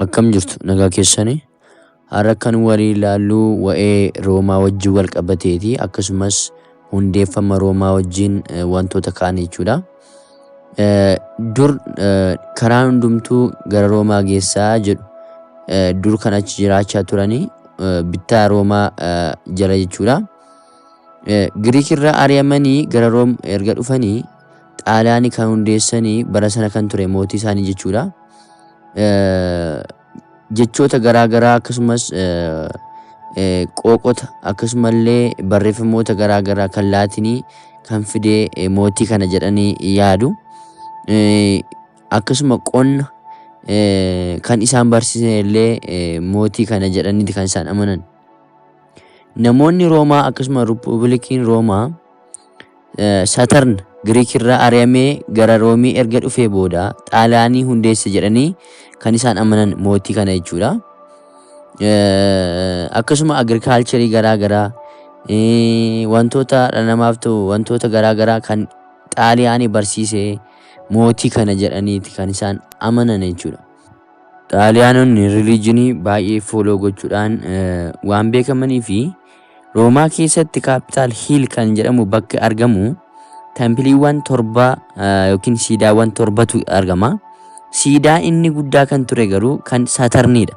Akkam jirtu, nagaa keessanii? Har'a kan walii ilaallu wa'ee Roomaa wajjin wal qabateeti, akkasumas hundeeffama Roomaa wajjin wantoota ka'an jechuudha. Dur karaan hundumtuu gara Roomaa geessaa jedhu. Dur kan achi jiraachaa turanii bittaa Roomaa jala jechuudha. Giriik irraa ari'amanii gara Room erga dhufanii, Xaaliyaanii kan hundeessanii bara sana kan ture mootii isaanii jechuudha. Jechoota garaa garaa, akkasumas qooqota, akkasumallee barreeffamoota garaa garaa kan Laatinii kan fidee mootii kana jedhanii yaadu. Akkasuma qonna kan isaan barsiisan illee mootii kana jedhaniiti kan isaan amanan. Namoonni Roomaa akkasuma Ripubilikiin Roomaa Saturn Giriik irraa ari'amee gara Roomii erga dhufee booda Xaaliyaanii hundeesse jedhanii kan isaan amanan mootii kana jechuudha. Akkasuma agriculture garaa garaa, wantoota dhala namaaf ta'u, wantoota garaa garaa kan Xaaliyaanii barsiise mootii kana jedhaniiti kan isaan amanan jechuudha. Xaaliyaanonni religion baay'ee follow gochuudhaan waan beekamanii fi Roomaa keessatti Capitol Hill kan jedhamu bakka argamu templeiiwwan 7 yookiin siidaawwan torbatu argama. Siidaa inni guddaa kan ture garuu kan Saturniidha.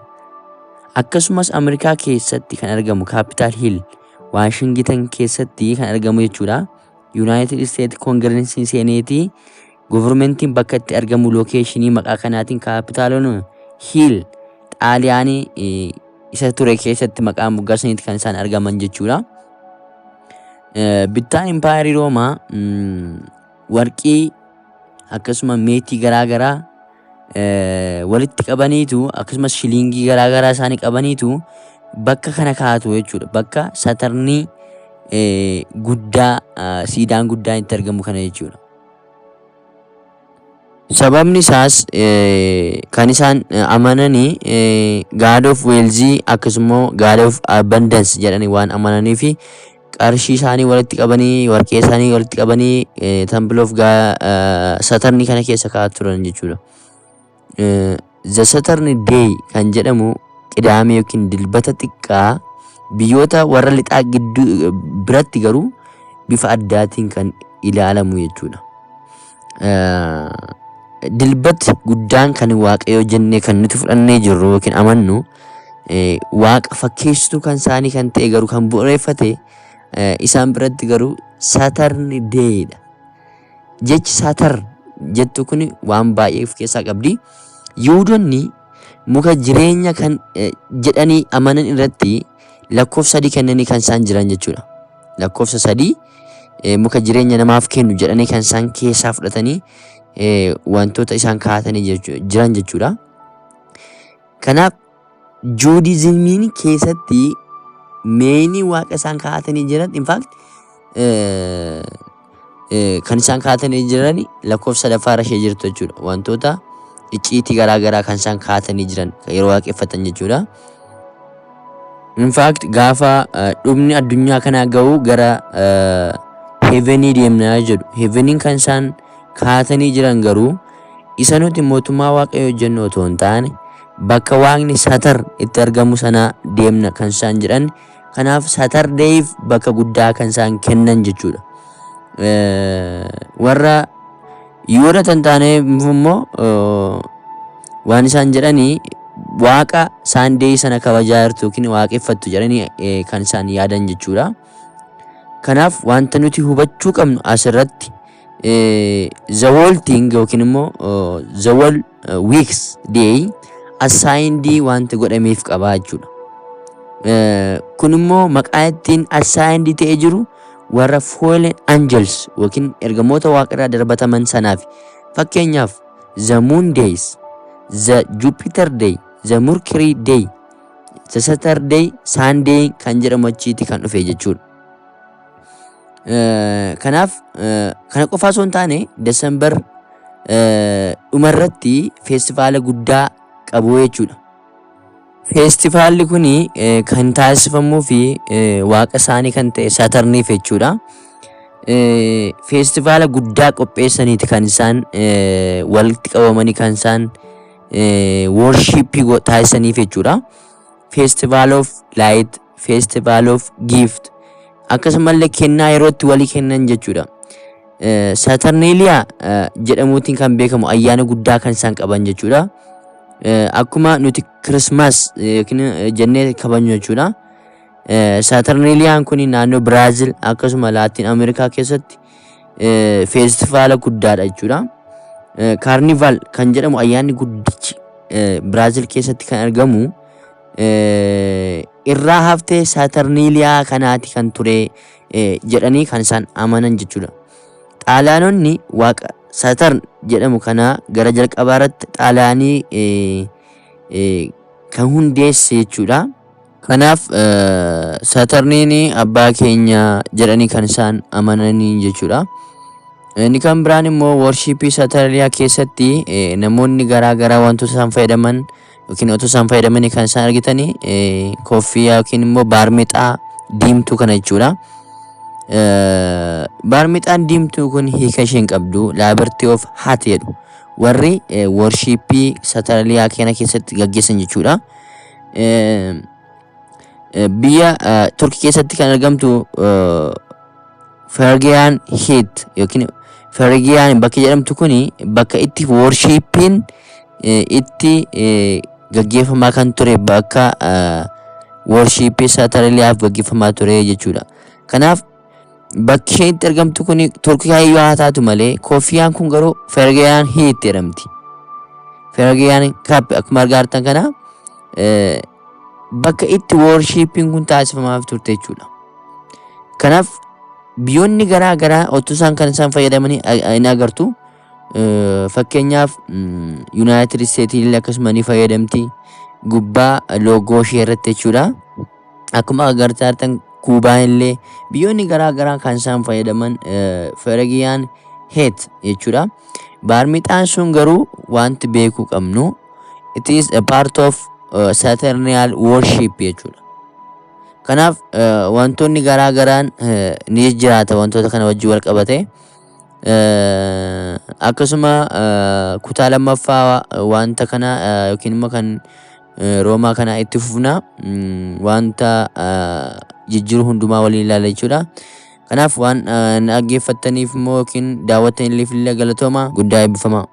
Akkasumas Ameerikaa keessatti kan argamu Capitol Hill, Waashingitan keessatti kan argamu jechuudha. United States Congressiin, Seneteii, governmentiin bakka itti argamu location maqaa kanaatiin Capitol Hill Xaaliyaanii isa ture keessatti maqaa moggaasaniitti kan isaan argaman jechuudha. Bittaan Impaayerii Roomaa warqii akkasuma meetii garaa garaa walitti qabaniitu, akkasumas shilingii garaa garaa isaanii qabaniitu bakka kana kaa'atu jechuudha. Bakka Saturnii guddaa, siidaan guddaan itti argamu kana jechuudha. Sababni isaas kan isaan amananii God of Wealth akkasuma God of Abundance jedhanii waan amananii fi qarshii isaanii walitti qabanii, warqee isaanii walitti qabanii Temple of Saturnii kana keessa kaa'aa turan jechuudha. The Saturn Day kan jedhamu Qidaamee yookiin Dilbata xiqqaa biyyoota warra lixaa gidduu biratti garuu bifa addaatiin kan ilaalamu jechuudha. Dilbati guddaan kan Waaqayyoo jennee kan nuti fudhannee jirru yookiin amannu, waaqa fakkeessituu kan isaanii kan ta'e garuu kan bu'uureffate isaan biratti garuu Saturn Dayidha. Jechi Saturn jettu kun waan baay'ee of keessaa qabdi. Yihudoonni muka jireenya kan jedhanii amanan irratti lakkoofsa 3 kennanii kan isaan jiran jechuudha. Lakkoofsa 3 muka jireenya namaaf kennu jedhanii kan isaan keessaa fudhatanii wantoota isaan kaa'atanii jiran jechuudha. Kanaaf Judaismiin keessatti mainii waaqa isaan kaa'atanii jiran, in fact, kan isaan kaa'atanii jiran lakkoofsa sadaffaa irra ishee jirtu jechuudha. Wantoota icciitii garaa garaa kan isaan kaa'atanii jiran yeroo waaqeffatan jechuudha. In fact, gaafa dhumni addunyaa kanaa ga'u gara heavenii deemnaa jedhu. Heaveniin kan isaan kaa'atanii jiran garuu isa nuti mootummaa Waaqayyoo jennu otoo hin taane, bakka waaqni Saturn itti argamu sana deemna kan isaan jedhan. Kanaaf Saturdayif bakka guddaa kan isaan kennan jechuudha. Warra Yihudoota hin taane immoo waan isaan jedhanii waaqa Sunday sana kabajaa jirtu yookiin waaqeffattu jedhanii kan isaan yaadan jechuudha. Kanaaf wanta nuti hubachuu qabnu asirratti the whole thing yookiin immoo the whole weeks day assigned wanta godhameef qabaa jechuudha. Kun immoo maqaa ittiin assigned ta'ee jiru warra fallen angels yookiin ergamoota waaqarraa darbataman sanaaf. Fakkeenyaaf the moon days, the Jupiter day, the Mercury day, the Saturday, Sunday kan jedhamu achiiti kan dhufe jechuudha. Kanaaf kana qofaa osoo hin taane, December dhumarratti festivala guddaa qabu jechuudha. Festivalli kun kan taasifamuu fi waaqa isaanii kan ta'e Saturniif jechuudha. Festivala guddaa qopheessaniiti kan isaan walitti qabamanii kan isaan worshipii taasisaniif jechuudha. Festival of Light, Festival of Gift, akkasumallee kennaa yeroo itti walii kennan jechuudha. Saturnalia jedhamuutiin kan beekamu ayyaana guddaa kan isaan qaban jechuudha. Akkuma nuti Christmas yookiin jennee kabajnu jechuudha. Saturnaliaan kun naannoo Biraazil akkasuma Laatiin Ameerikaa keessatti feestivaala guddaadha jechuudha. Carnival kan jedhamu ayyaanni guddichi Biraazil keessatti kan argamu irraa haftee Saturnalia kanaati kan ture jedhanii kan isaan amanan jechuudha. Xaaliyaanonni waaqa Saturn jedhamu kana gara jalqabaa irratti Xaaliyaanii kan hundeesse jechuudha. Kanaaf Saturniin abbaa keenya jedhanii kan isaan amananii jechuudha. Inni kan biraan immoo worshipii Saturnalia keessatti namoonni garaa garaa wantoota isaan fayyadaman yookiin otoo isaan fayyadamanii kan isaan argitanii koffiyyaa yookiin immoo baarmexaa diimtuu kana jechuudha. Baarmexaan diimtuu kun hiika isheen qabdu Liberty of Hat jedhu warri worshipii Saturnalia kana keessatti gaggeessan jechuudha. Biyya Turkii keessatti kan argamtu Phrygian Hat yookiin Phrygian bakki jedhamtu kuni bakka itti worshipiin itti gaggeeffamaa kan ture, bakka worshipii Saturnaliaaf gaggeeffamaa ture jechuudha. Kanaaf bakki isheen itti argamtu kuni Turkii yoo haa taatu malee, koffiyaan kun garuu Phrygian Hat jedhamti. Phrygian Cap akkuma argaa jirtan kana bakka itti worshipiin kun taasifamaaf turte jechuudha. Kanaaf biyyoonni garaa garaa otoo isaan kan isaan fayyadamanii ni agartu. Fakkeenyaaf United States illee akkasuma ni fayyadamti. Gubbaa loogoo ishee irratti jechuudha. Akkuma agartaa jirtan, Kuubaan illee, biyyoonni garaa garaa kan isaan fayyadaman Phrygian Hat jechuudha. Baarmixaan sun garuu wanti beekuu qabnu, it is a part of Saturnial worship jechuudha. Kanaaf wantoonni garaa garaan ni jiraata wantoota kana wajjin wal qabate. Akkasuma kutaa lammaffaa wanta kana yookiin immoo kan Roomaa kana itti fufna, wanta jijjiiru hundumaa waliin ilaalla jechuudha. Kanaaf waan dhaggeeffattaniif immoo yookiin daawwattaniif illee galatooma guddaa, eebbifamaa.